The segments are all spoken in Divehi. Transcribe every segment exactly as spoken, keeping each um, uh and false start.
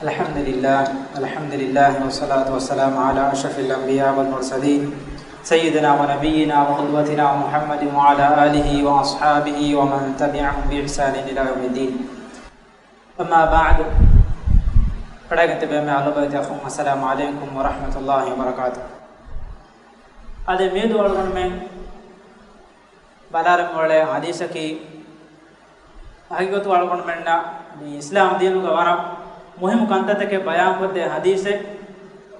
الحمد لله، الحمد لله، والصلاة والسلام على أشرف الأنبياء والمرسلين، سيدنا ونبينا وقدوتنا محمد وعلى آله وأصحابه ومن تبعهم بإحسان إلى يوم الدين. أما بعد، ފަޑައިގެން ތިބޭ މޭ އަލުބައިތި އަޚުން، السلام عليكم ورحمة الله وبركاته. އަދި މިއަދު އަޅުގަނޑުމެން ބަލާލަމުން އުޅޭ ޙަދީޘަކީ، ހަގީގަތު އަޅުގަނޑުމެންނަށް މި އިސްލާމް ދީނުގަ ވަރަށް މުހިއްމު ކަންތައްތަކެއް ބަޔާންކޮށްދޭ ޙަދީޘެއް.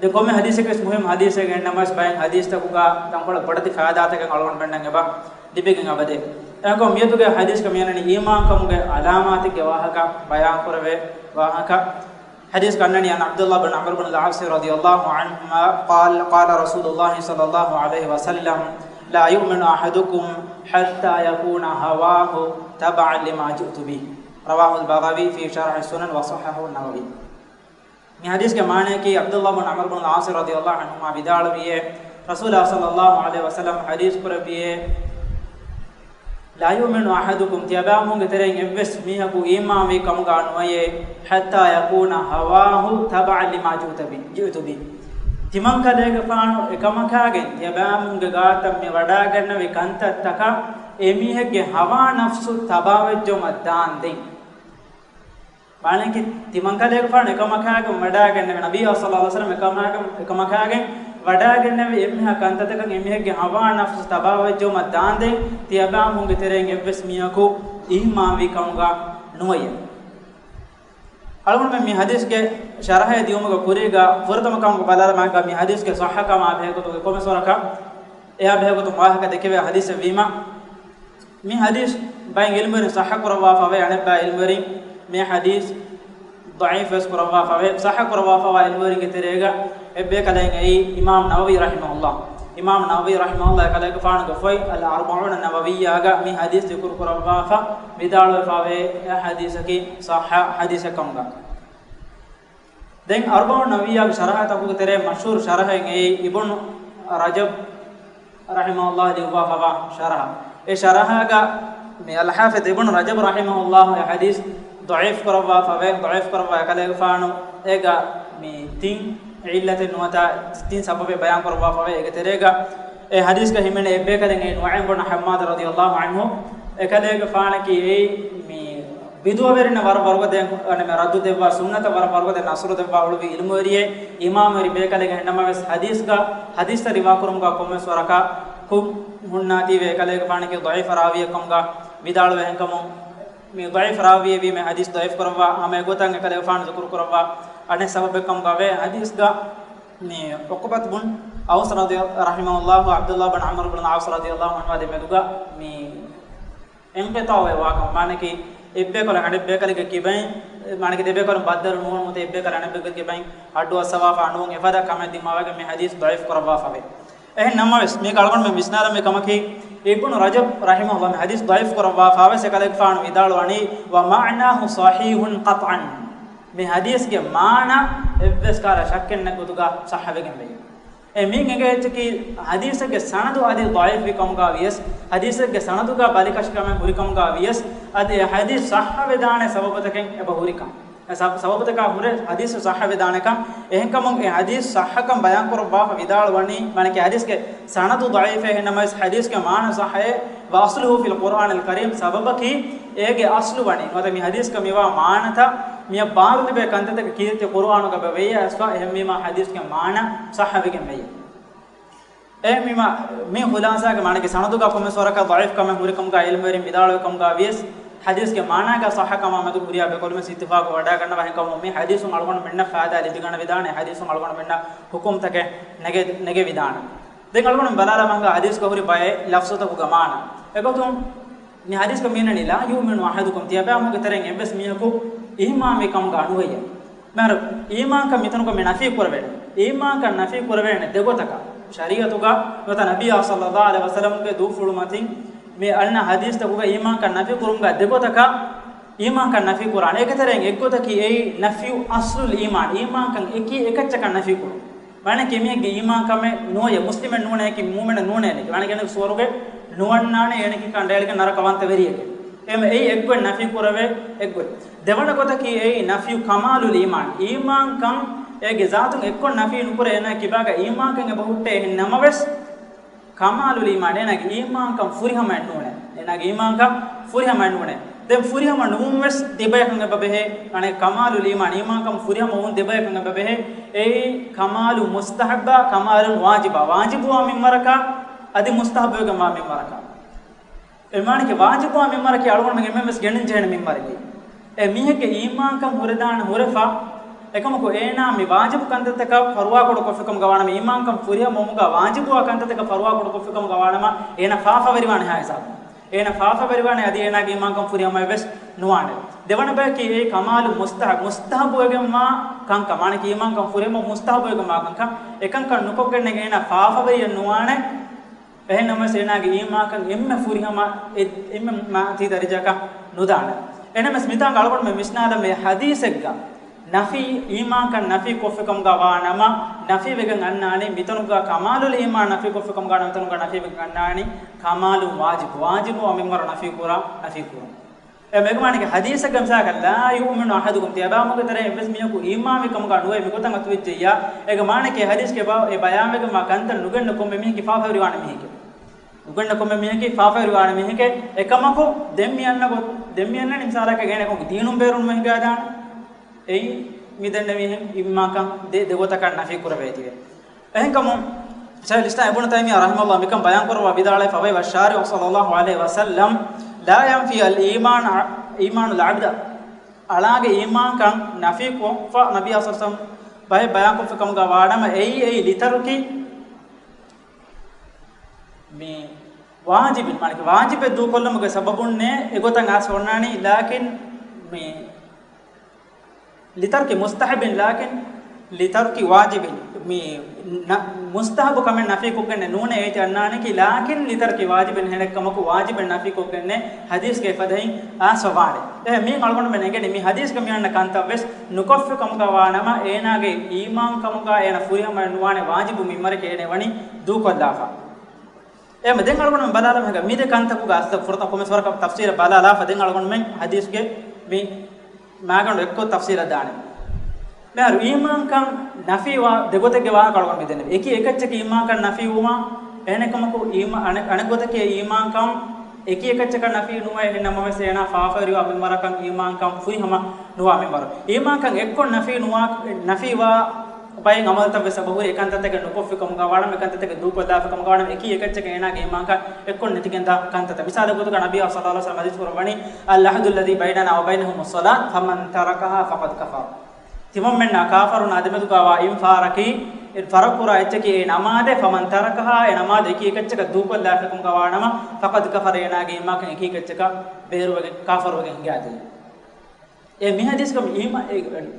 ދެން ކޮންމެ ޙަދީޘެއްވެސް މުހިއްމު ޙަދީޘެއް އެންނަމަވެސް، ބައެއް ޙަދީޘްތަކުގަ ތަންކޮޅެއް ބޮޑެތި ފައިދާތަކެއް އަޅުގަނޑުމެންނަށް އެބަ ލިބިގެން އެބަދޭ. އެހެންކޮށް މިއަދުގެ ޙަދީޘްގަ މިއަންނަނީ އީމާންކަމުގެ ޢަލާމާތެއްގެ ވާހަކަ ބަޔާންކުރެވޭ ވާހަކަ. ޙަދީޘް އަންނަނީ عن عبد الله بن عمرو بن العاص رضي الله عنهما قال، قال رسول الله صلى الله عليه وسلم، لا يؤمن أحدكم حتى يكون هواه تبعا لما جئت به. رواه البغوي في شرح السنن وصححه النووي. މި ޙަދީޘްގެ މާނަޔަކީ، ޢަބްދުﷲ ބިން ޢަމްރު ބިން ޢާޞި ރަޟިޔަﷲ ޢަންހުމާ ވިދާޅުވިއޭ، ރަސޫލާ ޞައްލަﷲ ޢަލައިހި ވަސައްލަމް ޙަދީޘް ކުރެއްވިއޭ، لا يؤمن أحدكم، ތިޔަބައިމީހުންގެ ތެރެއިން އެއްވެސް މީހަކު އީމާންވީ ކަމުގަ ނުވައޭ، حتى يكون هواه تبعا لما جئت به، جئت به. ތިމަންކަލޭގެފާނު އެކަމަކާގެން ތިޔަބައިމީހުންގެ ގާތަށް މި ވަޑައިގަންނެވި ކަންތައްތަކަށް އެމީހެއްގެ ހަވާ ނަފްސު ތަބާވެއްޖައުމަށް ދާންދެން. މާނައަކީ، ތިމަންކަލޭގެފާނު އެކަމަކާގެން ވަޑައިގެންނެވި، ނަބިއްޔާ ޞައްލަﷲ ޢަލައިހި ވަސައްލަމް އެކަމާގެން، އެކަމަކާގެން ވަޑައިގެންނެވި އެންމެހާ ކަންތައްތަކަށް އެމީހެއްގެ ހަވާ ނަފްސު ތަބާވެއްޖައުމަށް ދާންދެން، ތިޔަބައިމީހުންގެ ތެރެއިން އެއްވެސް މީހަކު އީމާންވީ ކަމުގަ ނުވައޭ. އަޅުގަނޑުމެން މި ޙަދީޘްގެ ޝަރަޙެއް ދިޔުމުގެ ކުރީގަ ފުރަތަމަ ކަމަކު ބަލާލަމާ މި ޙަދީޘްގެ ޞައްޙަކަމާ ބެހޭގޮތުގެ ކޮންމެސް ވަރަކަށް އެއާ ބެހޭގޮތުން ވާހަކަ ދެކެވޭ ޙަދީޘެއް ވީމަ، މި ޙަދީޘް ބައެއް ޢިލްމުވެރިން ޞައްޙަ ކުރައްވާފަވޭ، އަނެއްބައި ޢިލްމުވެރިން މި ޙަދީޘް ޟަޢީފް ވެސް ކުރައްވާފަވޭ. ޞައްޙަ ކުރައްވާފަވާ ޢިލްމުވެރިންގެ ތެރޭގަ އެއްބޭކަލައިން އެއީ އިމާމް ނަވަވީ ރަޙިމަހުﷲ. އިމާމް ނަވަވީ ރަޙިމަހުﷲ އެކަލޭގެފާނުގެ ފޮތް އަލް އަރްބަޢޫނަ ނަވަވިއްޔާގަ މި ޙަދީޘް ޛިކުރު ކުރައްވާފަ ވިދާޅުވެފަވޭ، އެ ޙަދީޘަކީ ޞައްޙަ ޙަދީޘެއް ކަމުގަ. ދެން އަރްބަޢޫން ނަވަވިއްޔާގެ ޝަރަޙަތަކުގެ ތެރޭ މަޝްހޫރު ޝަރަޙެއް އެއީ އިބްނު ރަޖަބް ރަޙިމަހުﷲ ލިޔުއްވާފަވާ ޝަރަޙަ. އެ ޝަރަޙާގަ މި އަލްޙާފިޡް އިބްނު ރަޖަބް ރަޙިމަހުﷲ އެ ޙަދީޘް ޟަޢީފް ކުރައްވާފަވޭ، ޟަޢީފް ކުރައްވާ އެކަލޭގެފާނު އޭގަ މި ތިން ޢިއްލަތެއް ނުވަތަ ތިން ސަބަބެއް ބަޔާން ކުރައްވާފަވޭ. އޭގެ ތެރޭގަ އެ ޙަދީޘްގަ ހިމެނޭ އެއްބޭކަލެއް އެއީ ނުޢައިމް ބުނު ޙައްމާދު ރަޟިޔަﷲ ޢަންހު. އެކަލޭގެފާނަކީ އެއީ މި ބިދުޢަވެރިންނަށް ވަރަށް ވަރުގަދަ، އަނެއް، މި ރައްދު ދެއްވާ، ސުންނަތަށް ވަރަށް ވަރުގަދަ ނަޞްރު ދެއްވާ އުޅުއްވި ޢިލްމުވެރިއެއް، އިމާމްވެރި ބޭކަލެއް. އެހެންނަމަވެސް ޙަދީޘްގަ، ޙަދީޘްތައް ރިވާ ކުރުމުގަ ކޮންމެސް ވަރަކަށް ކުށް ހުންނާތީވެ، އެކަލޭގެފާނަކީ ޟަޢީފު ރާވީއެއް ކަމުގަ ވިދާޅުވޭ. އެހެންކަމުން މި ޟަޢީފު ރާވީއެއް ވީމަ ޙަދީޘް ޟަޢީފު ކުރައްވާ ހަމަ އެގޮތަށް އެކަލޭގެފާނު ޛިކުރު ކުރައްވާ އަނެއް ސަބަބެއް ކަމުގަ ވޭ. ޙަދީޘްގަ މި ޢުޤުބަތު ބުން ޢައުސް ރަޟިޔަ، ރަޙިމަހުﷲ، ޢަބްދުﷲ ބިން ޢަމްރު ބިން ޢާޞް ރަޟިޔަﷲ ޢަންހުމާ ދެމެދުގަ މި އިންޤިޠާޢުވެ ވާކަމަށް، މާނައަކީ އެއްބޭކަލަށް އަނެއްބޭކަލެއްގެ ކިބައިން، މާނައަކީ ދެބޭކަލުން ބައްދަލު ނުވުނު ނުވަތަ އެއްބޭކަލަށް އަނެއްބޭކަލެއްގެ ކިބައިން އައްޑު އައްސަވާފަ ނުވުން އެފަދަ ކަމެއް ދިމާވެގެން މި ޙަދީޘް ޟަޢީފު ކުރައްވާފަވޭ. އެހެން ނަމަވެސް، މީގަ އަޅުގަނޑުމެން ވިސްނާލަން މި ކަމަކީ، އިބްނު ރަޖަބް ރަޙިމަހުﷲ މި ޙަދީޘް ޟަޢީފު ކުރައްވާފަވެސް އެކަލޭގެފާނު ވިދާޅުވަނީ، ومعناه صحيح قطعا. މި ޙަދީޘްގެ މާނަ އެއްވެސް ކަހަލަ ޝައްކެއް ނެތް ގޮތުގަ ޞައްޙަވެގެން ވެއެވެ. އެ މިއިން އެނގޭ އެއްޗަކީ، ޙަދީޘެއްގެ ސަނަދު އަދި ޟަޢީފްވި ކަމުގަ ވިޔަސް، ޙަދީޘެއްގެ ސަނަދުގަ ބަލިކަށިކަމެއް ހުރި ކަމުގަ ވިޔަސް، އަދި އެ ޙަދީޘް ޞައްޙަވެދާނެ ސަބަބުތަކެއް އެބަ ހުރިކަން. އެ ސަ-، ސަބަބުތަކާ ހުރެ ޙަދީޘް ޞައްޙަވެދާނެކަން. އެހެންކަމުން އެ ޙަދީޘް ޞައްޙަކަން ބަޔާންކުރައްވާފަ ވިދާޅުވަނީ، މާނައަކީ ޙަދީޘްގެ ސަނަދު ޟަޢީފޭ އެހެންނަމަވެސް ޙަދީޘްގެ މާނަ ޞައްޙައޭ، وأصله في القرآن الكريم، ސަބަބަކީ އޭގެ އަޞްލު ވަނީ، ނުވަތަ މި ޙަދީޘްގަ މިވާ މާނަތައް މިއަށް ބާރުލިބޭ ކަންތައްތަކެއް ކީރިތި ޤުރުއާނުގަ އެބަ ވެއްޔާ އައިސްފަ، އެހެންވީމާ ޙަދީޘްގެ މާނަ ޞައްޙަވެގެން ވެއްޔާ. އެހެންވީމާ، މި ޚުލާޞާގެ މާނައަކީ ސަނަދުގަ ކޮންމެސް ވަރަކަށް ޟަޢީފް ކަމެއް ހުރިކަމުގަ ޢިލްމުވެރިން ވިދާޅުވި ކަމުގަ ވިޔަސް، ޙަދީޘްގެ މާނާގަ ޞައްޙަކަމާ މެދު ހުރިހާ ބޭކަލުންވެސް އިއްތިފާޤު ވަޑައިގަންނަވާ. އެހެންކަމުން މި ޙަދީޘުން އަޅުގަނޑުމެންނަށް ފައިދާ ލިބިގަނެވިދާނެ، ޙަދީޘުން އަޅުގަނޑުމެންނަށް ޙުކުމްތަކެއް ނެގެ-، ނެގެވިދާނެ. ދެން އަޅުގަނޑު ބަލާލަމާ ޙަދީޘްގަ ހުރި ބައެއް ލަފްޒުތަކުގެ މާނާ. އެގޮތުން މި ޙަދީޘްގަ މިއަންނަނީ، لا يؤمن أحدكم، ތިޔަބައިމީހުންގެ ތެރެއިން އެއްވެސް މީހަކު އީމާންވީ ކަމުގަ ނުވެއްޔާ. މިހާރު އީމާންކަން މިތަނުގަ މި ނަފީ ކުރެވޭނެ. އީމާންކަން ނަފީ ކުރެވޭނެ ދެގޮތަކަށް. ޝަރީޢަތުގަ ނުވަތަ ނަބިއްޔާ ޞައްލައްލާހު ޢަލައިހި ވަސައްލަމްގެ ދޫފުޅު މަތިން މި އަންނަ ޙަދީޘްތަކުގަ އީމާންކަން ނަފީ ކުރުމުގަ ދެގޮތަކަށް އީމާންކަން ނަފީ ކުރާނެ. އޭގެ ތެރެއިން އެއްގޮތަކީ އެއީ ނަފްޔު އަޞްލުލް އީމާން، އީމާންކަން އެކި އެކައްޗަކަށް ނަފީ ކުރުން. މާނައަކީ އެމީހެއްގެ އީމާންކަމެއް ނުވެޔަ، މުސްލިމެއް ނޫނޭ، އެކި މުއުމިނެއް ނޫނޭ، އޭނައަކީ ސުވަރުގެ ނުވަންނާނެ، އޭނައަކީ ކަނޑައެޅިގެން ނަރަކަވަންތަވެރިއެކޭ. އެމަ އެއީ އެއްގޮތް ނަފީ ކުރެވޭ އެއްގޮތް. ދެވަނަ ގޮތަކީ އެއީ ނަފީ ކަމާލުލް އީމާން. އީމާންކަން އޭގެ ޒާތުން އެއްކޮށް ނަފީ ނުކުރޭ، އޭނާ ކިބާގަ އީމާންކަން އެބަ ހުއްޓޭ. އެހެން ނަމަވެސް، ކަމާލުލް އީމާން، އޭނާގެ އީމާންކަން ފުރިހަމައެއް ނޫނޭ. އޭނާގެ އީމާންކަން ފުރިހަމައެއް ނޫނޭ. ދެން ފުރިހަމަ ނުވުން ވެސް ދެބަޔަކަށް އެބަ ބެހޭ. އަނެއް ކަމާލުލް އީމާން، އީމާންކަން ފުރިހަމަ ވުން ދެބަޔަކަށް އެބަ ބެހޭ. އެއީ ކަމާލު މުސްތަހައްބާ، ކަމާލު ވާޖިބާ. ވާޖިބުވާ މިންވަރަކާ، އަދި މުސްތަހައްބުވެގެންވާ މިންވަރަކާ. އެ މާނައަކީ ވާޖިބުވާ މިންވަރަކީ އަޅުގަނޑުމެން އެންމެންވެސް ގެންނަން ޖެހޭނެ މިންވަރެކޭ. އެ މީހެއްގެ އީމާންކަން ހުރެދާނެ ހުރެފަ، އެކަމަކު އޭނާ މި ވާޖިބު ކަންތައްތަކަށް ފަރުވާކުޑަކޮށްފިކަމުގަ ވާނަމަ، އީމާންކަން ފުރިހަމަވުމުގަ ވާޖިބުވާ ކަންތައްތަކަށް ފަރުވާކުޑަކޮށްފިކަމުގަ ވާނަމަ، އޭނާ ފާފަވެރިވާނެ ހާ ހިސާބު. އޭނާ ފާފަވެރިވާނެ، އަދި އޭނާގެ އީމާންކަން ފުރިހަމައެއްވެސް ނުވާނެ. ދެވަނަ ބަޔަކީ އެއީ ކަމާލު މުސްތަހަ-، މުސްތަހަބުވެގެންވާ ކަންކަން، މާނައަކީ އީމާންކަން ފުރިހަމަ މުސްތަހަބުވެގެންވާ ކަންކަން. އެކަންކަން ނުކޮށްގެންނެގެން އޭނާ ފާފަވެރިއެއް ނުވާނެ. އެހެން ނަމަވެސް އޭނާގެ އީމާންކަން އެންމެ ފުރިހަމަ، އެ-، އެންމެ މާތީ ދަރަޖައަކަށް ނުދާނެ. އެނަމަވެސް މިތާނގަ އަޅުގަނޑުމެން ވިސްނާލަމޭ ހަދީސެއްގަ ނަފީ، އީމާންކަން ނަފީ ކޮށްފިކަމުގަ ވާނަމަ، ނަފީވެގެން އަންނާނީ، މިތަނުގަ ކަމާލުލް އީމާން ނަފީ ކޮށްފިކަމުގަ ވާނަމަ، މިތަނުގަ ނަފީވެގެން އަންނާނީ ކަމާލު ވާޖިބު، ވާޖިބު އަމިންވަރު ނަފީ ކުރާ، ނަފީ ކުރުން. އެ މެގުމާނެގެ ހަދީސެއްގަ މިސާލަކަށް، لا يؤمن أحدكم، ތިޔަބާމުގެ ތެރެއިން އެއްވެސް މީހަކު އީމާންވި ކަމުގަ ނުވޭ، މިގޮތަށް އަތުވެއްޖެއްޔާ، އޭގެ މާނައަކީ ހަދީސްގެ ބަ-، އެ ބަޔާންވެގެންވާ ކަންތައް ނުގެންނަ ކޮންމެ މީހަކީ ފާފަވެރިވާނެ މީހެކޭ. ނުގެންނަ ކޮންމެ މީހަކީ ފާފަވެރިވާނެ މީހެކޭ. އެކަމަކު ދެން މި އަންނަ ގޮ-، ދެން މި އަންނަނީ މިސާލަކަށް ގޭނެ ކޮން ދީނުން ބޭރުން މެހިގާދާނެ. އެއީ މި ދެންނެވިހެން އީމާންކަން ދެ-، ދެގޮތަކަށް ނަފީ ކުރެވޭތީވެ. އެހެންކަމުން، ޝައިޚުލް އިސްލާމް އިބްނު ތައިމިއްޔާ ރަޙިމަހުﷲ މިކަން ބަޔާން ކުރައްވާ ވިދާޅުވެފަ، والشارع صلى الله عليه وسلم لا ينفي الإيمان، އީމާނުލް ޢަބްދަ، އަޅާގެ އީމާންކަން ނަފީ ކޮށްފަ ނަބިއްޔާ ޞައްލަﷲ ޢަލައިހި ވަސައްލަމް ބައެއް ބަޔާންކޮށްފި ކަމުގަ ވާނަމަ، އެއީ، އެއީ ލިތަރުކި މި ވާޖިބިން، މާނައަކީ ވާޖިބެއް ދޫކޮށްލުމުގެ ސަބަބުންނޭ އެގޮތަށް އައިސް އޮންނާނީ، ލާކިން މި ލިތަރުކި މުސްތަހަބިން، ލާކިން ލިތަރުކި ވާޖިބިން. މި ނަ-، މުސްތަހަބު ކަމެއް ނަފީ ކޮށްގެންނެއް ނޫނޭ އޭތި އަންނާނެކީ، ލާކިން ލިތަރުކި ވާޖިބިން ހެނެއްކަމަކު، ވާޖިބެއް ނަފީ ކޮށްގެންނެއް ހަދީސްގެ އެފަދައިން އައިސްފަ ވާނެ. އެހެން މިއިން އަޅުގަނޑުމެން އެނގެނީ މި ހަދީސްގަ މި އަންނަ ކަންތައް ވެސް ނުކޮށްފި ކަމުގަ ވާނަމަ، އޭނާގެ އީމާން ކަމުގަ އޭނާ ފުރިހަމައެއް ނުވާނެ، ވާޖިބު މިންވަރަކީ އޭނަ ވަނީ ދޫކޮށްލާފަ. އެހެން ދެން އަޅުގަނޑުމެން ބަލާލަމާ މި ދެ ކަންތަކުގަ އަސްލު ފުރަތަމަ ކޮންމެސް ވަރަކަށް ތަފްސީލަށް ބަލާލާފަ، ދެން އަޅުގަނޑުމެން ހަދީސްގެ މި މާގަނޑު އެއްކޮށް ތަފްސީލަށް ދާނެ. މިހާރު އީމާންކަން ނަފީވާ ދެގޮތެއްގެ ވާހަކަ އަޅުގަނޑު މި ދެންނެވި. އެކި އެކައްޗަކީ އީމާންކަން ނަފީވުމާ، އެހެނެއްކަމަކު އީމާ-، އަނެ-، އަނެއްގޮތަކީ އީމާންކަން އެކި އެކައްޗަކަށް ނަފީ ނުވޭ، އެހެން ނަމަވެސް އޭނާ ފާފަވެރިވާ މިންވަރަކަށް އީމާންކަން ފުރިހަމަ ނުވާ މިންވަރު. އީމާންކަން އެއްކޮށް ނަފީ ނުވާ، ނަފީވާ ބައެއް އަމަލުތައް ވެސް އެބަހުރި، އެކަންތައްތަކެއް ނުކޮށްފި ކަމުގަ ވާނަމަ، އެކަންތައްތަކެއް ދޫކޮށްލާފި ކަމުގަ ވާނަމަ، އެކި އެކައްޗަކަށް އޭނާގެ އީމާންކަން އެއްކޮށް ނެތިގެންދާ ކަންތައްތައް. މިސާލަށް ގޮތުގަ ނަބިއްޔާ ޞައްލަﷲ ޢަލައިހި ވަސައްލަމް ޙަދީޘް ކުރައްވަނީ، العهد الذي بيننا وبينهم الصلاة فمن تركها فقد كفر. ތިމަންމެންނާ ކާފަރުންނާ ދެމެދުގަވާ އިން ފާރަކީ، އެ ފަރަކުރާ އެއްޗަކީ އެ ނަމާދޭ، فمن تركها، އެ ނަމާދު އެކި އެކައްޗަކަށް ދޫކޮށްލާފި ކަމުގަ ވާނަމަ، فقد كفر، އޭނާގެ އީމާންކަން އެކި އެކައްޗަކަށް ބޭރުވެގެން ކާފަރުވެގެން ހިނގާދޭ. އެ މި ޙަދީޘްގަ އީމާ-، އެ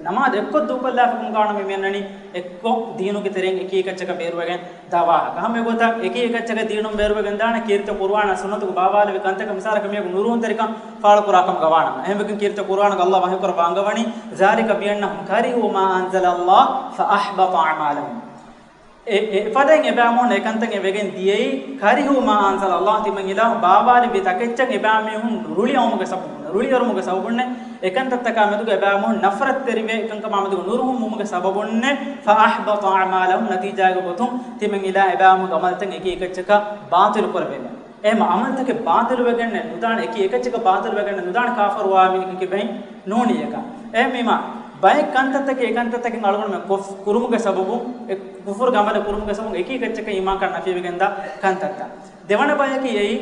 ނަމާދު އެއްކޮށް ދޫކޮށްލާފަ ކަމުގަ ވާނަމަ މި އަންނަނީ އެއްކޮށް ދީނުގެ ތެރެއިން އެކި އެކައްޗަކަށް ބޭރުވެގެން ދާ ވާހަކަ. ހަމަ އެގޮތަށް އެކި އެކައްޗަކަށް ދީނުން ބޭރުވެގެން ދާނެ ކީރިތި ޤުރުއާނާ ސުންނަތުގެ ބާވާލެވި ކަންތަކަށް މިސާލަކަށް މީހަކު ނުރުހުންތެރިކަން ފާޅުކުރާ ކަމުގަ ވާނަމަ. އެހެންވެގެން ކީރިތި ޤުރުއާނުގަ ﷲ ވަޙީކުރައްވާ އަންގަވަނީ، ذلك بأنهم كرهوا ما أنزل الله فأحبط أعمالهم. އެ، އެ، އެފަދައިން އެބައިމީހުން އެކަންތައް އެ ވެގެން ދިޔައީ، كرهوا ما أنزل الله، ތިމަން އިލާހު ބާވާލެއްވި ތަކެއްޗަށް އެބައިމީހުން ރުޅިއައުމުގެ ސަބަބުން، ރުޅިއެރުމުގެ ސަބަބުން، އެކަންތައްތަކާ މެދުގަ އެބައިމީހުން ނަފްރަތްތެރިވެ، އެކަންކަމާ މެދުގަ ނުރުހުންވުމުގެ ސަބަބުންނެއް، فأحبط أعمالهم، ނަތީޖާގެ ގޮތުން ތިމަން އިލާހު އެބައިމީހުންގެ އަމަލުތައް އެކި އެކައްޗަކަށް ބާޠިލު ކުރެވޭނެ. އެހެން އަމަލުތަކެއް ބާޠިލުވެގެންނެއް ނުދާނެ، އެކި އެކައްޗަކަށް ބާޠިލުވެގެންނެއް ނުދާނެ ކާފަރުވާ މީހަކީ ކިބައިން ނޫނީ އެކަން. އެހެންވީމާ، ބައެއް ކަންތައްތަކެއް، އެކަންތައްތަކެއް އަޅުގަނޑުމެން ކޮށް-، ކުރުމުގެ ސަބަބުން، އެ ކުފުރުގެ އަމަލެއް ކުރުމުގެ ސަބަބުން އެކި އެކައްޗަކަށް އީމާންކަން ނަފީވެގެންދާ ކަންތައްތައް. ދެވަނަ ބަޔަކީ އެއީ،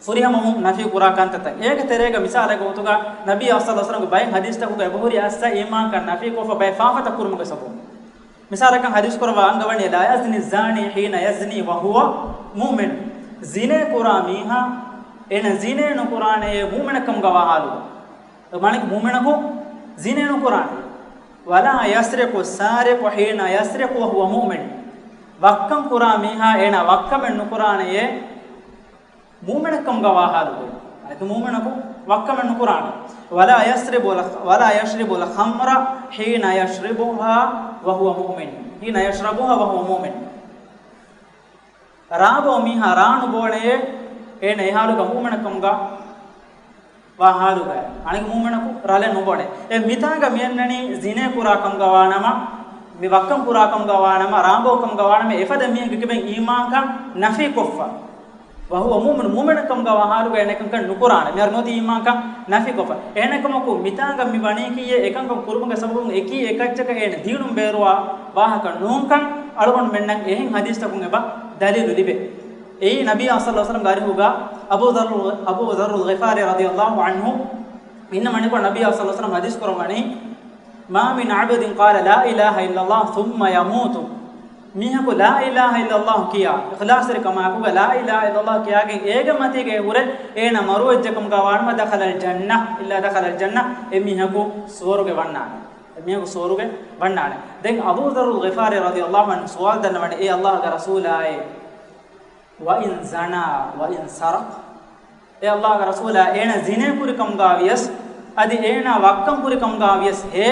ފުރިހަމަވުން ނަފީ ކުރާ ކަންތައްތައް. އޭގެ ތެރޭގަ މިސާލެއްގެ ގޮތުގަ ނަބީ ޞައްލަﷲ ޢަލައިހި ވަސައްލަމްގެ ބައެއް ޙަދީޘްތަކުގަ އެބަހުރި އައްސަ އީމާންކަން ނަފީކޮށްފަ ބައެއް ފާފަތައް ކުރުމުގެ ސަބަބުން. މިސާލަކަށް ޙަދީޘް ކުރައްވާ އަންގަވަނީ، لا يزني الزاني حين يزني وهو مؤمن. ޒިނޭ ކުރާ މީހާ، އޭނަ ޒިނޭ ނުކުރާނެޔޭ މުއުމިނެއް ކަމުގަ ވާ ޙާލުގަ. އެ މާނައަކީ މުއުމިނަކު ޒިނޭ ނުކުރާނެ. ولا يسرق السارق حين يسرق وهو مؤمن. ވައްކަން ކުރާ މީހާ، އޭނަ ވައްކަމެއް ނުކުރާނެޔޭ މުއުމިނެއް ކަމުގަ ވާ ޙާލުގަ. އަދި މުއުމިނަކު ވައްކަމެއް ނުކުރާނެ. ولا يشرب الخ-، ولا يشرب الخمر حين يشربها وهو مؤمن. حين يشربها وهو مؤمن. ރާ ބޯ މީހާ ރާ ނުބޯނެޔޭ، އޭނަ އެ ޙާލުގަ މުއުމިނެއް ކަމުގަ ވާ ހާލުގައި އަނެއް މުއުމިނަކު ރަލެއް ނުބޮނޭ. އެ މިތާނގަ މިއަންނަނީ ޒިނޭ ކުރާ ކަމުގަ ވާނަމަ، މި ވައްކަން ކުރާ ކަމުގަ ވާނަމަ، ރާނބޯ ކަމުގަ ވާނަމަ، އެފަދަ މީހެއްގެ ކިބައިން އީމާންކަން ނަފީ ކޮށްފަ. ވަހުވަ މުއުމިނު، މުއުމިނަކަމުގަ ވާ ހާލުގަ އޭނަ އެކަންކަން ނުކުރާނެ. މިހާރު ނުވަތަ އީމާންކަން ނަފީ ކޮށްފަ. އެހެނެކަމަކު މިތާނގަ މި ވަނީކީއޭ އެކަންކަން ކުރުމުގެ ސަބަބުން އެކީ އެކައްޗަކަށް އޭނަ ދީނުން ބޭރުވާ ވާހަކަ ނޫންކަން އަޅުގަނޑުމެންނަށް އެހެން ހަދީސްތަކުން އެބަ ދަލީލު ލިބޭ. އެއީ ނަބީ ޞައްލަﷲު ޢަލައިހި ވަސައްލަމްގެ އަރިހުގަ އަބޫ ޛައްރު، އަބޫ ޛައްރުލް ޣިފާރީ ރަޟިޔަﷲު ޢަންހު އިންނަ މަނިކު ނަބީ ޞައްލަﷲު ޢަލައިހި ވަސައްލަމް ޙަދީޘް ކުރައްވަނީ، "ما من عبد قال لا إله إلا الله ثم يموت." މީހަކު لا إله إلا الله ކިޔާ، އިޚްލާޞްތެރިކަމާއެކުގަ لا إله إلا الله ކިޔާގެން އޭގެ މަތީގަ އެ ހުރެ އޭނަ މަރުވެއްޖެކަމުގަ ވާނަމަ، دخل الجنة، إلا دخل الجنة، އެ މީހަކު ސުވަރުގެ ވަންނާނެ. އެ މީހަކު ސުވަރުގެ ވަންނާނެ. ދެން އަބޫ ޛައްރުލް ޣިފާރީ ރަޟިޔަﷲު ޢަންހު ސުވާލު ދަންނަވަނީ، އޭ ﷲގެ ރަސޫލާއޭ، "وإن زنى وإن سرق؟" އޭ ﷲގެ ރަސޫލާ، އޭނަ ޒިނޭ ކުރި ކަމުގަ ވިޔަސް، އަދި އޭނަ ވައްކަން ކުރި ކަމުގަ ވިޔަސް ހޭ؟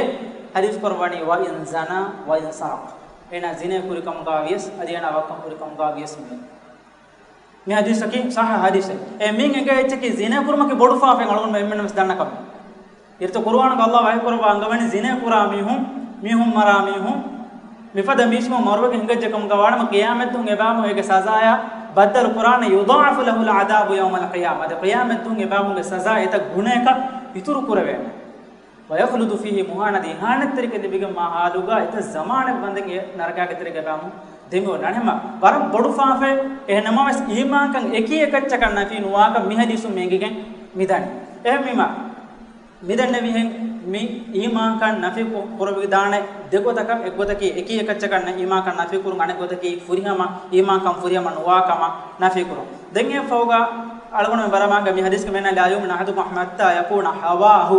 ޙަދީޘް ކުރައްވަނީ، "وإن زنى وإن سرق." އޭނަ ޒިނޭ ކުރި ކަމުގަ ވިޔަސް، އަދި އޭނަ ވައްކަން ކުރި ކަމުގަ ވިޔަސް މި. މި ޙަދީޘަކީ ޞައްޙަ ޙަދީޘެއް. އެ މިން އެނގޭ އެއްޗަކީ ޒިނޭ ކުރުމަކީ ބޮޑު ފާފައެއް އަޅުގަނޑު އެންމެންނަށް ވެސް ދަންނަ ކަމެއް. އިރުތަ ޤުރުއާނުގަ ﷲ ވަޙީ ކުރައްވާ އަންގަވަނީ ޒިނޭ ކުރާ މީހުން، މީހުން މަރާ މީހުން، މިފަދަ މީސްމީހުން މަރުވެގެން ހިނގައްޖެ ކަމުގަ ވާނަމަ، ޤިޔާމަތްދުވަހު އެބައިމީހުން އޭގެ ސަޒާޔާ ބައްދަލު ކުރާނެ، "يضاعف له العذاب يوم القيامة." އަދި ޤިޔާމަތްދުވަހު އެބައިމީހުންގެ ސަޒާ އެތައް ގުނަޔަކަށް އިތުރު ކުރެވޭނެ. "ويخلد فيه مهانا." އަދި އިހާނަތްތެރިކަން ލިބިގެންވާ ޙާލުގަ އެތައް ޒަމާނެއް ވަންދެން އެ ނަރަކާގެ ތެރޭގަ އެބައިމީހުން ދެމިވަން. އަނެއްމަ ވަރަށް ބޮޑު ފާފައެއް. އެހެންނަމަވެސް އީމާންކަން އެކީ އެކައްޗަކަށް ނަފީ ނުވާކަން މި ޙަދީޘުން މި އެނގިގެން މިދަނީ. އެހެންވީމަ، މިދެންނެވިހެން މި އީމާންކަން ނަފީ ކު-، ކުރެވިދާނެ ދެގޮތަކަށް. އެއްގޮތަކީ އެކީ އެކައްޗަކަށް އީމާންކަން ނަފީ ކުރުން، އަނެއްގޮތަކީ ފުރިހަމަ، އީމާންކަން ފުރިހަމަ ނުވާ ކަމަށް ނަފީ ކުރުން. ދެން އެ ފަހުގަ އަޅުގަނޑު ވަރަށް މާގަ މި ޙަދީޘްގަ މިއަންނަ، "لا يؤمن أحدكم حتى يكون هواه،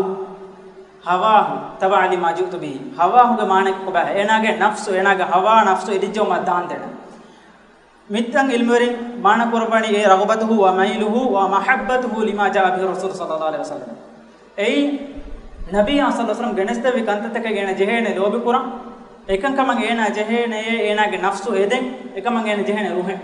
هواه تبعا لما جئت به." ހަވާހުގެ މާނައަކީ ކޮބާހޭ؟ އޭނާގެ ނަފްސު، އޭނާގެ ހަވާ ނަފްސު އެދިއްޖައުމަށް ދާންދެން. މިތަން ޢިލްމުވެރިން މާނަ ކުރައްވަނީ، އޭ، رغبته وميله ومحبته لما جاء به الرسول صلى الله عليه وسلم. އެއީ، ނަބިއްޔާ ޞައްލަﷲު ޢަލައިހި ވަސައްލަމް ގެނެސްދެއްވި ކަންތައްތަކަށް އޭނަ ޖެހޭނެ ލޯބިކުރަން، އެކަންކަމަށް އޭނާ ޖެހޭނެޔޭ، އޭނާގެ ނަފްސު އެދެން، އެކަމަށް އޭނަ ޖެހޭނެ ރުހެން.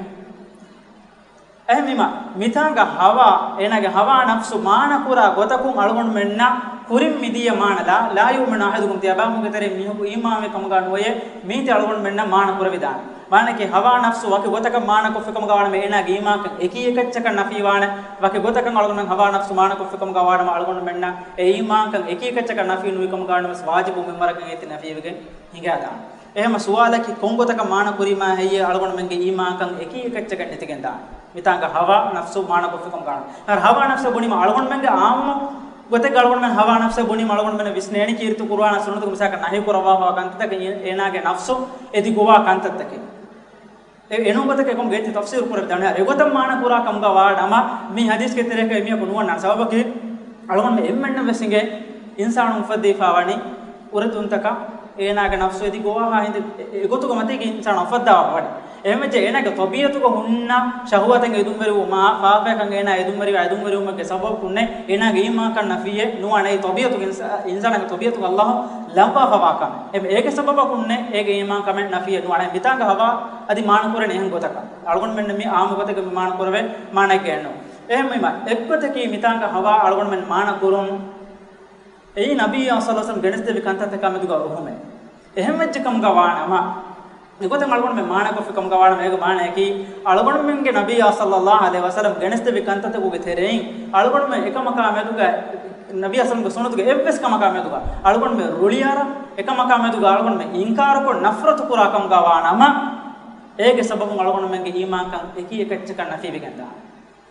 އެހެންވީމަ، މިތާނގަ ހަވާ، އޭނާގެ ހަވާ ނަފްސު މާނަ ކުރާ ގޮތަކުން އަޅުގަނޑުމެންނަށް ކުރިން މިދިޔަ މާނަ، لا، لا يؤمن أحدكم، ތިޔަބައިމީހުންގެ ތެރެއިން މީހަކު އީމާންވި ކަމުގަ ނުވެޔޭ، މީތި އަޅުގަނޑުމެންނަށް މާނަ ކުރެވިދާނެ. މާނައަކީ ހަވާ ނަފްސު ވަކި ގޮތަކަށް މާނަ ކޮށްފި ކަމުގަ ވާނަމަ އޭނާގެ އީމާންކަން އެކީ އެކައްޗަކަށް ނަފީ ވާނެ. ވަކި ގޮތަކަށް އަޅުގަނޑުމެން ހަވާ ނަފްސު މާނަ ކޮށްފި ކަމުގަ ވާނަމަ އަޅުގަނޑުމެންނަށް އެ އީމާންކަން އެކީ އެކައްޗަކަށް ނަފީ ނުވި ކަމުގަ ވާނަމަ ވެސް ވާޖިބު މިންވަރަކަށް އޭތި ނަފީވެގެން ހިނގާދާނެ. އެހެންމަ ސުވާލަކީ ކޮން ގޮތަކަށް މާނަ ކުރީމާ ހެއްޔޭ އަޅުގަނޑުމެންގެ އީމާންކަން އެކީ އެކައްޗަކަށް ނެތިގެންދާނެ. މިތާނގަ ހަވާ ނަފްސު މާނަ ކޮށްފި ކަމުގަ ވާނަމަ. ހަވާ ނަފްސަށް ބުނީމަ އަޅުގަނޑުމެންގެ އާއްމު ގޮތެއްގަ އަޅުގަނޑުމެން ހަވާ ނަފްސަށް ބުނީމަ އަޅުގަނޑުމެން ވިސްނޭނީ ކީރިތި ޤުރުއާނާ ސުންނަތުގަ މިސާލަކަށް ނަހީ ކުރައްވާފަވާ ކަންތައްތަކެއް އޭނާގެ ނަފްސު އެދި ގޮވާ ކަންތައްތަކެއް. އެ އެނޫން ގޮތަކީ ކޮން ގޮތެއް ތަފްސީރު ކުރެވިދާނެ. އެގޮތަށް މާނަ ކުރާ ކަމުގަ ވާ ނަމަ، މި ޙަދީޘްގެ ތެރޭގަ މީހަކު ނުވަންނާނެ. ސަބަބަކީ، އަޅުގަނޑު އެންމެންނަށް ވެސް އިނގޭ، އިންސާނުން އުފައްދައިފަ ވަނީ އުރެދުންތަކާ، އޭނާގެ ނަފްސު އެދި ގޮވާހާ ހިނދު އެ-، އެގޮތުގަ މަތީގެ އިންސާނު އުފައްދާފަ ވަނީ. އެހެންވެއްޖެ އޭނާގެ ޠަބީޢަތުގަ ހުންނަ ޝަހުވަތެއް އެދުންވެރިވުމާ، ފާފަޔަކަށް އޭނާ އެދުންވެރިވާ އެދުންވެރިވުމެއްގެ ސަބަބަކުންނޭ، އޭނާގެ އީމާންކަން ނަފީއެއް ނުވާނެ. އެއީ ޠަބީޢަތުގެ އިންސާ-، އިންސާނާގެ ޠަބީޢަތުގަ ﷲ ލައްވާފަވާ ކަމެއް. އެ-، އޭގެ ސަބަބަކުންނޭ އޭގެ އީމާންކަމެއް ނަފީއެއް ނުވާނެ. މިތާނގަ ހަވާ އަދި މާނަ ކުރަނީ އެހެން ގޮތަކަށް. އަޅުގަނޑުމެންނަށް މީ އާއްމު ގޮތެއްގަ މި މާނަ ކުރެވޭ މާނައެއްގައެއް ނޫން. އެހެންވީމަ، އެއްގޮތަކީ މިތާނގަ ހަވާ އަޅުގަނޑުމެން މާނަ ކުރުން، އެއީ ނަބިއްޔާ ޞައްލަﷲު ޢަލައިހި ވަސައްލަމް ގެނެސްދެއްވި ކަންތައްތަކާ މެދުގަ ރުހުމެއް. އެހެންވެއްޖެ ކަމުގަ ވާނަމަ، އެގޮތަށް އަޅުގަނޑުމެން މާނަކޮށްފި ކަމުގަ ވާނަމަ، އޭގެ މާނައަކީ، އަޅުގަނޑުމެންގެ ނަބިއްޔާ ޞައްލަﷲު ޢަލައިހި ވަސައްލަމް ގެނެސްދެއްވި ކަންތައްތަކުގެ ތެރެއިން އަޅުގަނޑުމެން އެކަމަކާ މެދުގަ، ނަބިއްޔާ ޞައްލަﷲު ޢަލައިހި ވަސައްލަމްގެ ސުންނަތުގެ އެއްވެސް ކަމަކާ މެދުގަ އަޅުގަނޑުމެން ރުޅިއަރާ، އެކަމަކާ މެދުގަ އަޅުގަނޑުމެން އިންކާރުކޮށް ނަފްރަތު ކުރާ ކަމުގަ ވާނަމަ، އޭގެ ސަބަބުން އަޅުގަނޑުމެންގެ އީމާންކަން އެކީ އެކައްޗަކަށް ނަފީވެގެންދާނެ.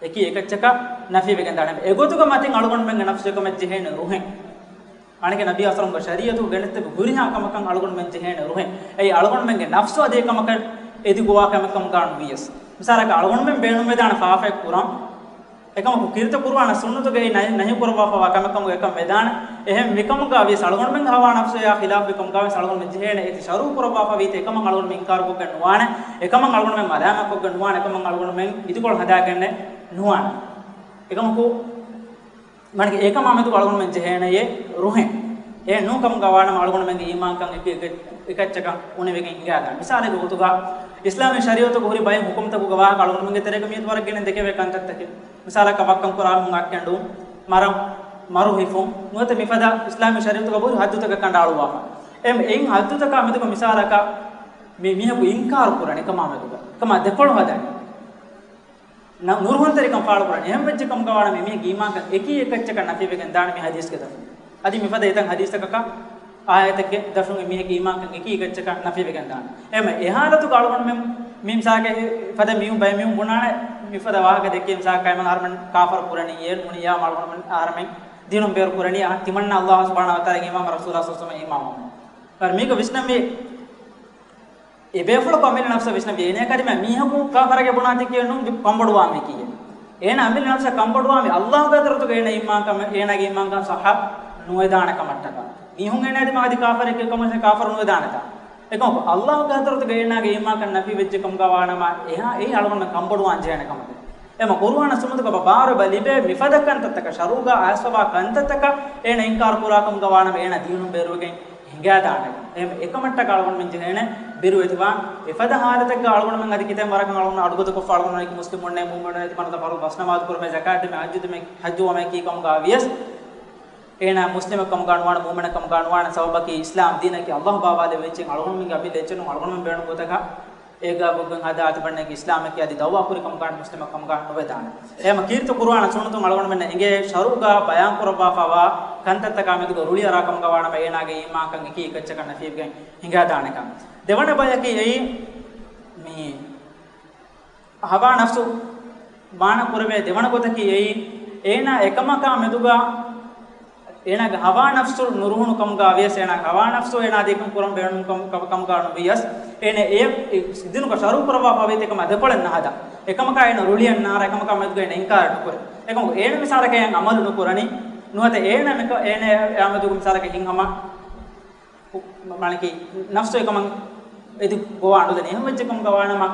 އެކީ އެކައްޗަކަށް ނަފީވެގެންދާނެ. އެގޮތުގަ މަތިން އަޅުގަނޑުމެންގެ ނަފްސު އެކަމަށް ޖެހޭނެ ރުހެއް. މާނައަކީ ނަބިއްޔާ ޞައްލަﷲު ޢަލައިހި ވަސައްލަމްގެ ޝަރީޢަތުގަ ގެނެސްދެއްވި ހުރިހާ ކަމަކަށް އަޅުގަނޑުމެން ޖެހޭނެ ރުހެއް. އެއީ އަޅުގަނޑުމެންގެ ނަފްސު އަދި އެކަމަކަށް އެދި ގޮވާ ކަމެއް ކަމުގަ ނުވިޔަސް. މިސާލަކަށް އަޅުގަނޑުމެން ބޭނުންވެދާނެ ފާފައެއް ކުރަން. އެކަމަކު ކީރިތި ޤުރުއާނާ ސުންނަތުގައި ނަހި، ނަހި ކުރައްވާފަވާ ކަމެއް ކަމުގަ އެކަން ވެދާނެ. އެހެން މިކަމުގަ ވިޔަސް އަޅުގަނޑުމެންގެ ހަވާ ނަފްސުއާ ޚިލާފުވި ކަމުގަ ވިޔަސް އަޅުގަނޑުމެން ޖެހޭނެ. އޭތި ޝަރުޢު ކުރައްވާފަ ވީތީ އެކަމަށް އަޅުގަނޑުމެން އިންކާރުކޮށްގެން ނުވާނެ. އެކަމަށް އަޅުގަނޑުމެން މަލާމާތްކޮށްގެން ނުވާނެ. އެކަމަށް އަޅުގަނޑުމެން އިދިކޮޅު ހަދާގެންނެއް ނުވާނެ. އެކަމަކު، މާނައަކީ އެކަމާ މެދު އަޅުގަނޑުމެން ޖެހޭނެޔޭ ރުހެއް. އެ ނޫން ކަމުގަ ވާނަމަ އަޅުގަނޑުމެންގެ އީމާންކަން އެކި އެކެއް، އެކައްޗަކަށް އުނިވެގެން ހިނގާދާނެ. މިސާލެއްގެ ގޮތުގަ، އިސްލާމީ ޝަރީޢަތުގަ ހުރި ބައެއް ޙުކުމްތަކުގެ ވާހަކަ އަޅުގަނޑުމެންގެ ތެރޭގަ މިއަދު ވަރަށް ގިނަ ދެކެވޭ ކަންތައްތަކެއް. މިސާލަކަށް ވައްކަން ކުރާ މީހުން އަތްކެނޑުން، މަރަން، މަރު ހިފުން ނުވަތަ މިފަދަ އިސްލާމީ ޝަރީޢަތުގަ ބޮޑު ހައްދުތަކަށް ކަނޑައަޅުއްވާފަ. އެ، އެއިން ހައްދުތަކާ މެދުގަ މިސާލަކަށް މި މީހަކު އިންކާރު ކުރަނީ ކަމާ މެދުގަ، ކަމާ ދެކޮޅު ހަދަނީ. ނަ-، ނުރުހުންތެރިކަން ފާޅުކުރަނީ. އެހެން ވެއްޖެ ކަމުގަ ވާނަމަ މީހެއްގެ އީމާންކަން އެކީ އެކައްޗަކަށް ނަފީވެގެން ދާނެ މި ހަދީސްގެ ދަށުން. އަދި މިފަދަ އެތައް ހަދީސްތަކަކަށް އާޔަތެއްގެ ދަށުން މީހެއްގެ އީމާންކަން އެކީ އެކައްޗަކަށް ނަފީވެގެން ދާނެ. އެހެން އެ ހާލަތުގަ އަޅުގަނޑުމެން މި މިސާލަކަށް ފަދަ މީހުން ބައެއް މީހުން ބުނާނެ މިފަދަ ވާހަކަ ދެއްކި މިސާލަކަށް ކައިމަން އަހަރުމެން ކާފަރު ކުރަނީ އޭރު ނޫނިއްޔާ އަޅުގަނޑުމެން އަހަރުމެން ދީނުން ބޭރު ކުރަނީ އަހަ-، ތިމަންނަ އައްލާހު ސުބްޙާނަހު ވަތަޢާލާގެ އީމާން ރަސޫލާ ޞައްލަﷲު ޢަލައިހި ވަސައްލަމަ އީމާން ވަމުން. ވަރަށް މީގަ ވިސްނަންވީ އެބޭފުޅަކު އަމިއްލަ ނަފްސަށް ވިސްނަންވީ އޭނަޔަކަށް ދިމާ މީހަކު ކާފަރެއްގެ ބުނާތި ކިޔެއް ނޫން ކަންބޮޑުވާމެ ކިޔެއް. އޭނަ އަމިއްލަ ނަފްސަށް ކަންބޮޑުވާމެ އައްލާހުގެ ޙަޟްރަތުގަ އޭނަ އީމާންކަމެއް، އޭނާގެ އީމާންކަން ޞައްޙަ ނުވެދާނެ ކަމަށްޓަކާ. މީހުން އޭނަ ދިމާ އަދި ކާފަރެއްގެ ކަމަށް ކާފަރު ނުވެދާނެތާ. އެކަމަކު އައްލާހުގެ ޙަޟްރަތުގަ އޭނާގެ އީމާންކަން ނަފީ ވެއްޖެ ކަމުގަ ވާނަމަ އެހާ އެއީ އަޅުގަނޑުމެން ކަންބޮޑުވާން ޖެހޭނެ ކަމެކޭ. އެމަ ޤުރުއާނާ ސުންނަތުގަ ބާރު އެބަ ލިބޭ މިފަދަ ކަންތައްތަކަށް ޝަރުޢުގަ އައިސްފަވާ ކަންތައްތަކަށް އޭނަ އިންކާރު ކުރާ ކަމުގަ ވާނަމަ އޭނަ ދީނުން ބޭރުވެގެން ހިނގާދާނެ. އެހެން އެކަމަށްޓަކާ އަޅުގަނޑުމެން ޖެހޭނެ ބިރުވެތިވާން. އެފަދަ ހާލަތެއްގަ އަޅުގަނޑުމެން އަދި ކިތަން ވަރަކަށް އަޅުގަނޑު އަޑުގަދަކޮށްފަ އަޅުގަނޑު މުސްލިމުންނޭ މުއުމިނުންނޭ ތިމަންނަ ފަރުޟު ފަސްނަމާދު ކުރުމޭ ޒަކާތް ދެމޭ ޙައްޖު ދެމޭ ޙައްޖު ވަމޭ ކީ ކަމުގަ ވިޔަސް އޭނާ މުސްލިމެއް ކަމުގަ ނުވާނެ، މުއުމިނެއް ކަމުގަ ނުވާނެ، ސަބަބަކީ އިސްލާމް ދީނަކީ އައްލާހު ބާވާލެއްވި އެއްޗެއް ނޫން، އަޅުގަނޑުމެންގެ އަމިއްލަ އެއްޗެއް ނޫން، އަޅުގަނޑުމެން ބޭނުން ގޮތަކަށް އޭގާ ގޮތްގޮތް ހަދާ ތިބަންނައަކީ އިސްލާމަކީ އަދި ދައުވާ ކުރި ކަމުގަ މުސްލިމެއް ކަމުގަ ނުވެދާނެ. އެހެމަ ކީރިތި ޤުރުއާން ސުންނަތުން އަޅުގަނޑުމެންނަށް އެނގޭ ޝަރުޢުގަ ބަޔާން ކުރައްވާފަވާ ކަންތައްތަކާ މެދުގަ ރުޅިއަރާ ކަމުގަ ވާނަމަ އޭނާގެ އީމާންކަން އެކީ އެކައްޗަކަށް ނަފީވެގެން ހިނގާދާނެކަން. ދެވަނަ ބަޔަކީ އެއީ މި ހަވާ ނަފްސު މާނަ ކުރެވޭ ދެވަނަ ގޮތަކީ އެއީ، އޭނާ އެކަމަކާ މެދުގަ އޭނާގެ ހަވާ ނަފްސު ނުރުހުނު ކަމުގަ ވިޔަސް، އޭނާގެ ހަވާ ނަފްސު އޭނާ ދީކަން ކުރަން ބޭނުން ކަމު-، ކަމު-، ކަމުގަ ނުވިޔަސް، އޭނާ އެ ދީނުގަ ޝަރުޢު ކުރައްވާފަ ވީތީ އެކަމާ ދެކޮޅެއް ނަހަދާ. އެކަމަކާ އޭނާ ރުޅިއަންނާރާ، އެކަމަކާ މެދުގަ އޭނާ އިންކާރެއް ނުކުރޭ. އެކަމަކު އޭނަ މިސާލަކަށް އަމަލު ނުކުރަނީ، ނުވަތަ އޭނަ މިކަ-، އޭނަ އެ އާމެދުގަ މިސާލަކަށް ހިންހަމަ މާނަކީ ނަފްސު އެކަމަށް އެދި ގޮވާ ނުދެނީ. އެހެން ވެއްޖެ ކަމުގަ ވާނަމަ،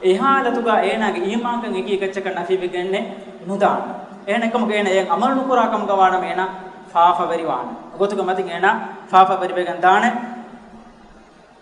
އެ ހާލަތުގަ އޭނާގެ އީމާންކަން އެކީ އެކައްޗަކަށް ނަފީވެގެންނެއް ނުދާނެ. އެހެން އެކަމަކު އޭނާ އެ އަމަލު ނުކުރާ ކަމުގަ ވާނަމަ، އޭނާ ފާފަވެރިވާނެ. ގޮތުގެ މަތިން އޭނާ ފާފަވެރިވެގެން ދާނެ.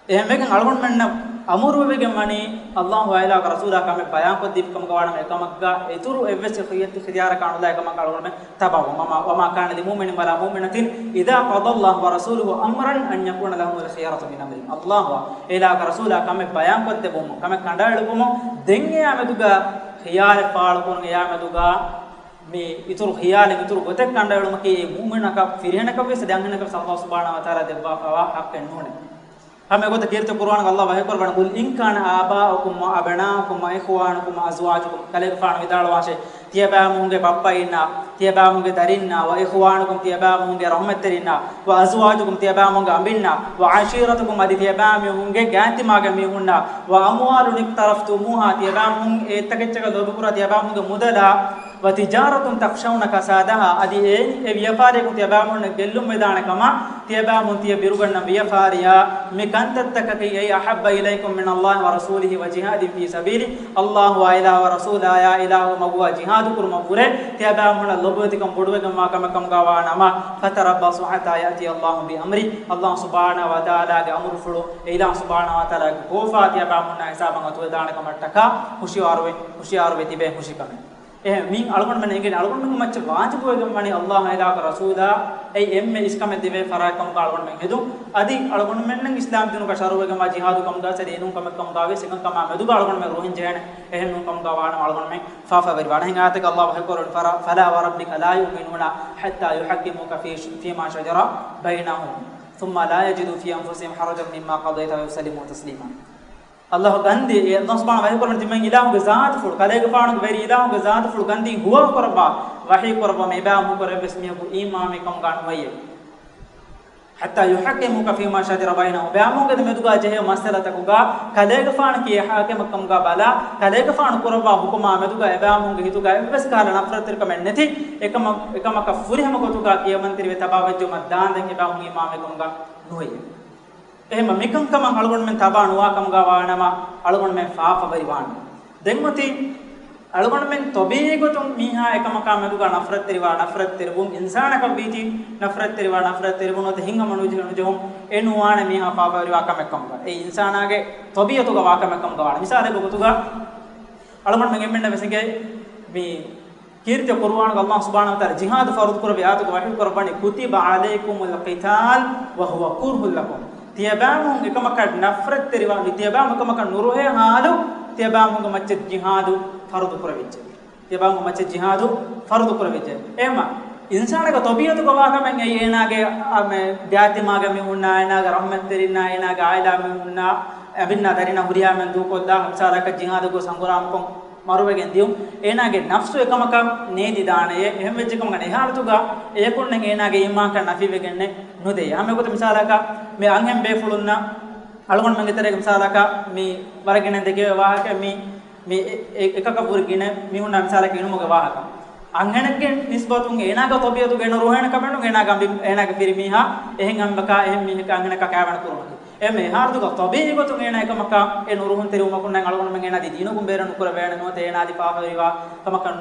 އެހެންވެގެން އަޅުގަނޑުމެންނަށް އަމުރުވެވެގެން ވަނީ، އައްލާހު އާއިލާގެ ރަސޫލާ ކަމެއް ބަޔާންކޮށްދީފި ކަމުގަ ވާނަމަ، އެކަމަށްގަ އިތުރު އެއްވެސް ޚިޔަ-، ޚިޔާރަކާ ނުލާ އެކަމަށް އަޅުގަނޑުމެން ތަބާވަމުން. وما، وما كان لمؤمن ولا مؤمنة إذا قضى الله ورسوله أمرا أن يكون لهم الخيرة من أمرهم. އައްލާހު އާއިލާގެ ރަސޫލާ ކަމެއް ބަޔާންކޮށްދެއްވުމުން، ކަމެއް ކަނޑައެޅުއްވުމުން، ދެން އެއާ މެދުގަ ޚިޔާރެއް ފާޅުކުރުން، އެއާ މެދުގަ މި އިތުރު ޚިޔާލެއް، އިތުރު ގޮތެއް ކަނޑައެޅުމަކީ އެ މުއުމިނަކަށް ފިރިހެނަކަށްވެސް އަދި އަންހެނަކަށްވެސް އައްލާހު ސުބްޙާނަހު ވަތަޢާލާ ދެއްވާފައިވާ ޙައްޤެއް ނޫނޭ. ހަމަ އެގޮތަށް ކީރިތި ޤުރުއާނުގަ ﷲ ވަޙީކުރައްވަނީ، قل إن كان آباؤكم وأبناؤكم وإخوانكم وأزواجكم، ކަލޭގެފާނު ވިދާޅުވާށޭ، ތިޔަބައިމީހުންގެ ބައްޕައިންނާ، ތިޔަބައިމީހުންގެ ދަރިންނާ، وإخوانكم، ތިޔަބައިމީހުންގެ ރަޙުމަތްތެރިންނާ، وأزواجكم، ތިޔަބައިމީހުންގެ އަނބިންނާ، وعشيرتكم، އަދި ތިޔަބައިމީހުންގެ ގާތްތިމާގެ މީހުންނާ، وأموال اقترفتموها، ތިޔަބައިމީހުން އެއްތަކެއްޗަކަށް ލޯބިކުރާ ތިޔަބައިމީހުންގެ މުދަލާ، وتجارة تخشون كسادها، އަދި އެ، އެ ވިޔަފާރިއަކުން ތިޔަބައިމީހުންނަށް ގެއްލުން ވެދާނެ ކަމަށް، ތިޔަބައިމީހުން ތިޔަ ބިރުގަންނަ ވިޔަފާރިއާ، މި ކަންތައްތަކަކީ އެއީ، أحب إليكم من الله ورسوله وجهاد في سبيله، ﷲ އާއިލާ ރަސޫލާއާ އިލާހު މަގުގަ ޖިހާދު ކުރުމަށްވުރެ، ތިޔަބައިމީހުންނަށް ލޮބުވެތިކަން ބޮޑުވެގެންވާ ކަމެއް ކަމުގަ ވާނަމަ، فتربصوا حتى يأتي الله بأمره، ﷲ ސުބްޙާނަހު ވަތަޢާލާގެ އަމުރުފުޅު، އެ އިލާހު ސުބްޙާނަހު ވަތަޢާލާގެ ކޯފާ ތިޔަބައިމީހުންނާ ހިސާބަށް އަތުވެދާނެ ކަމަށްޓަކާ ހުޝިޔާރުވެ، ހުޝިޔާރުވެ ތިބޭ ހުށިކަމެއް. އެހެން މިއިން އަޅުގަނޑުމެން އެނގެނީ އަޅުގަނޑުމެންގެ މައްޗަށް ވާޖިބުވެގެން ވަނީ ﷲ އާއިލާގެ ރަސޫލާ އެއީ އެންމެ އިސްކަމެއް ދެވޭ ފަރާތް ކަމުގަ އަޅުގަނޑުމެން ހެދުން. އަދި އަޅުގަނޑުމެންނަށް އިސްލާމް ދީނުގަ ޝަރުޢުވެގެންވާ ޖިހާދު ކަމުގަ ސަރީ އެނޫން ކަމެއް ކަމުގަ ވިޔަސް އެކަންކަމާ މެދުގަ އަޅުގަނޑުމެން ރުހިން ޖެހޭނެ. އެހެން ނޫން ކަމުގަ ވާނަމަ އަޅުގަނޑުމެން ފާފަވެރިވާނެ. ހިނގާތަކަށް ﷲ ވަޙީކުރައްވަނީ، فلا وربك لا يؤمنون حتى يحكموك في، فيما شجر بينهم ثم لا يجدوا في أنفسهم حرجا مما قضيت ويسلموا تسليما. ﷲ ގަންދީ، ﷲ ސުބްޙާނަހު ވަތަޢާލާ ވަޙީކުރަނީ ތިމަން އިލާހުގެ ޒާތުފުޅު، ކަލޭގެފާނުގެ ވެރި އިލާހުގެ ޒާތުފުޅު ގަންދީ ހުވާކުރައްވާ، ވަޙީކުރައްވާ މި ބައިމީހުން ކުރެއްވިޔަސް މީހަކު އީމާންވި ކަމުގަ ނުވެޔޭ. حتى يحكموك فيما شجر بينهم، ބައިމީހުންގެ މެދުގަ ޖެހޭ މައްސަލަތަކުގަ ކަލޭގެފާނު ކީ ޙާކިމެއް ކަމުގަ ބަލާ، ކަލޭގެފާނު ކުރައްވާ ޙުކުމާ މެދުގަ އެބައިމީހުންގެ ހިތުގަ އެއްވެސް ކަހަލަ ނަފްރަތްތެރިކަމެއް ނެތި، އެކަމަ-، އެކަމަކަށް ފުރިހަމަ ގޮތުގަ ކިޔަމަންތެރިވެ ތަބާވެއްޖެއުމަށް ދާންދެން އެބައިމީހުން އީމާންވި ކަމުގަ ނުވެޔޭ. އެހެންވީމަ މިކަންކަމަށް އަޅުގަނޑުމެން ތަބާ ނުވާ ކަމުގަ ވާނަމަ އަޅުގަނޑުމެން ފާފަވެރިވާނެ. ދެން އޮތީ އަޅުގަނޑުމެން ޠަބީޢީ ގޮތުން މީހާ އެކަމަކާ މެދުގަ ނަފްރަތްތެރިވާ، ނަފްރަތްތެރިވުން، އިންސާނަކަށް ވީތީ ނަފްރަތްތެރިވާ، ނަފްރަތްތެރިވުން ނުވަތަ ހިތްހަމަ ނުޖެހުން ނުޖެހުން އެ ނުވާނެ މީހާ ފާފަވެރިވާ ކަމެއް ކަމުގަ. އެ އިންސާނާގެ ޠަބީޢަތުގަ ވާ ކަމެއް ކަމުގަ ވާނެ. މިސާލެއްގެ ގޮތުގަ އަޅުގަނޑުމެން އެންމެންނަށް ވެސް އެނގޭ މި ކީރިތި ޤުރުއާނުގަ ﷲ ސުބްޙާނަހޫ ވަތަޢާލާ ޖިހާދު ފަރުޟު ކުރެއްވި އާޔަތުގަ ވަޙީ ކުރައްވަނީ، كتب عليكم القتال وهو كره لكم. ތިޔަބައިމީހުން އެކަމަކަށް ނަފްރަތްތެރިވާ، މި ތިޔަބައިމީހުން އެކަމަކަށް ނުރުހޭ ޙާލު، ތިޔަބައިމީހުންގެ މައްޗަށް ޖިހާދު ފަރުޟު ކުރެވިއްޖެ. ތިޔަބައިމީހުންގެ މައްޗަށް ޖިހާދު ފަރުޟު ކުރެވިއްޖެ. އެހެންމަ، އިންސާނާގެ ޠަބީޢަތުގެ ވާހަކަމެން އެއީ އޭނާގެ، އާ، މެ، ދިޔާތިމާގެ މީހުންނާ، އޭނާގެ ރަޙްމަތްތެރިންނާ، އޭނާގެ ޢާއިލާ މީހުންނާ، އަނބިންނާ ދަރިންނާ ހުރިހާ މެން ދޫކޮށްލާ، މިސާލަކަށް ޖިހާދުގަ ސަނގުރާމަކޮށް މަރުވެގެން ދިޔުން. އޭނާގެ ނަފްސު އެކަމަކަށް ނޭދިދާނެޔޭ. އެހެން ވެއްޖެ ކަމަކަށް އެ ޙާލަތުގަ އެޔަކުންނެއް އޭނާގެ އީމާންކަން ނަފީވެގެންނެއް ނުދެޔޭ. ހަމަ އެގޮތަށް މިސާލަކަށް މި އަންހެން ބޭފުޅުންނަށް އަޅުގަނޑުމެންގެ ތެރޭގަ މިސާލަކަށް މި ވަރަށް ގިނަ ދެކެވޭ ވާހަކަ މި، މި އެ-، އެ-، އެކަކަށް ވުރެ ގިނަ މީހުންނާ މިސާލަކަށް އިނުމުގެ ވާހަކަ. އަންހެނެއްގެ ނިސްބަތުން އޭނާގެ ޠަބީޢަތުގަ އެ ނުރުހޭނެ ކަމެއް ނޫން، އޭނާގެ އަނބި-، އޭނާގެ ފިރިމީހާ އެހެން އަނބަކާ އެހެން މީހަކާ އަންހެނަކާ ކާވާން ކުރުމަކީ. އެހެން އެ ޙާލަތުގަ ޠަބީޢީ ގޮތުން އޭނާ އެކަމަކާ އެ ނުރުހުންތެރިވުމަކުން އަޅުގަނޑުމެން އޭނާ ދީ ދީނުގަ ބޭރަށް ނުކުރެވޭނެ ނުވަތަ އޭނާ ދީ ފާފަވެރިވާ ކަމަކަށް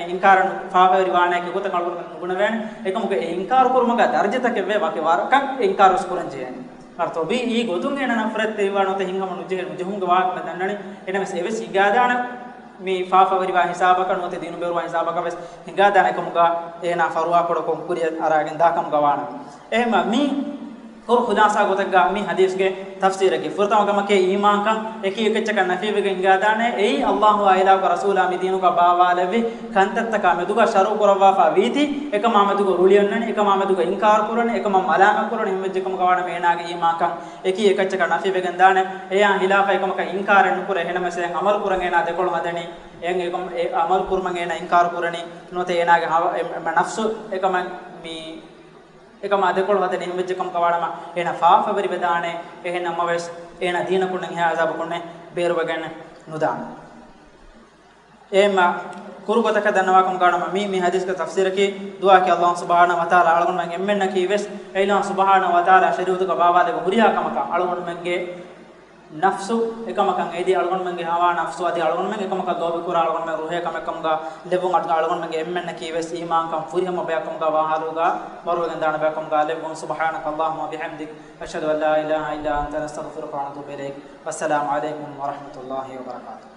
އިންކާރަށް ފާފަވެރިވާނެ ކި ގޮތަށް އަޅުގަނޑުމެން ނުބުނެވޭނެ. އެކަމަކު އެ އިންކާރު ކުރުމަކާ ދަރަޖަތަކެއް ވޭ ވަކި ވަރަކަށް އެ އިންކާރު ވެސް ކުރަން ޖެހޭނެ. އަރަ ޠަބީޢީ ގޮތުން އޭނަ ނަފްރަތްތެރިވާ ނުވަތަ ހިތްހަމަ ނުޖެހޭ ނުޖެހުމުގެ ވާހަކަ ދަންނަނީ. އެނަމެސް އެވެސް ހިނގާދާނެ މި ފާފަވެރިވާ ހިސާބަކަށް ނުވަތަ ދީނުބޭރުވާ ހިސާބަކަށް ވެސް ހިނގާދާނެ ކަމުގަ އޭނާ ފަރުވާ ކޮޅަކުން ކުރިއަށް އަރާގެން ދާ ކަމުގަ ވާނަމަ. އެހެންމަ މި ކުރު ޚުލާޞާ ގޮތެއްގަ މި ޙަދީޘްގެ ތަފްސީރަކީ ފުރަތަމަ ކަމަކީ އީމާންކަން އެކީ އެކައްޗަކަށް ނަފީވެގެން ހިނގާދާނެ. އެއީ ﷲ އާއިލާގެ ރަސޫލާ މި ދީނުގަ ބާވާލެއްވި ކަންތައްތަކާ މެދުގަ ޝަރުޢު ކުރައްވާފަ ވީތީ، އެކަމާ މެދުގަ ރުޅިއަންނަނީ، އެކަމާ މެދުގަ އިންކާރު ކުރަނީ، އެކަމަށް މަލާމަތް ކުރަނީ، އެހެންވެއްޖެ ކަމުގަ ވާނަމަ އޭނާގެ އީމާންކަން އެކީ އެކައްޗަކަށް ނަފީވެގެން ދާނެ. އެޔާ ހިލާފަށް އެކަމަކަށް އިންކާރެއް ނުކުރޭ. އެހެނަމަސް އެހެން ޢަމަލު ކުރަން އޭނާ ދެކޮޅު ހަދަނީ، އެހެން އެކަމަ-، އެ ޢަމަލު ކުރުމަށް އޭނާ އިންކާރު ކުރަނީ، ނުވަތަ އޭނާގެ ހަވަ-، އެ-، އެ-، ނަފްސު އެކަމަށް މި އެކަމާ ދެކޮޅު ހަދަނީ. އެހެންވެއްޖެ ކަމަކަށް ވާނަމަ އޭނާ ފާފަވެރިވެދާނެ. އެހެން ނަމަވެސް އޭނާ ދީނަކުންނެއް އެހާ ޢަޒާބަކުންނެއް ބޭރުވެގެން ނުދާނެ. އެހެންމަ ކުރު ގޮތަކަށް ދަންނަވާ ކަމުގަ ވާނަމަ މި، މި ޙަދީޘްގެ ތަފްސީރަކީ ދުޢާއަކީ ﷲ ސުބްޙާނަހޫ ވަތަޢާލާ އަޅުގަނޑުމެން އެންމެންނަކީ ވެސް ﷲ ސުބްޙާނަހޫ ވަތަޢާލާ ޝަރީޢަތުގަ ބާވާލެއްވި ހުރިހާ ކަމަކަށް އަޅުގަނޑުމެންގެ ނަފްސު އެކަމަކަށް އެދި، އަޅުގަނޑުމެންގެ ހަވާ ނަފްސު އަދި އަޅުގަނޑުމެން އެކަމަކަށް ލޯބިކުރާ، އަޅުގަނޑުމެން ރުހޭ ކަމެއް ކަމުގަ ލެއްވުން އަޑު އަޅުގަނޑުމެންގެ އެންމެންނަކީ ވެސް އީމާންކަން ފުރިހަމަ ބަޔަކަށް ކަމުގަ ވާ ޙާލުގަ މަރުވެގެން ދާނެ ބަޔަކަށް ކަމުގަ ލެއްވުން. سبحانك اللهم وبحمدك، أشهد أن لا إله إلا أنت، نستغفرك ونتوب إليك. والسلام عليكم ورحمة الله وبركاته.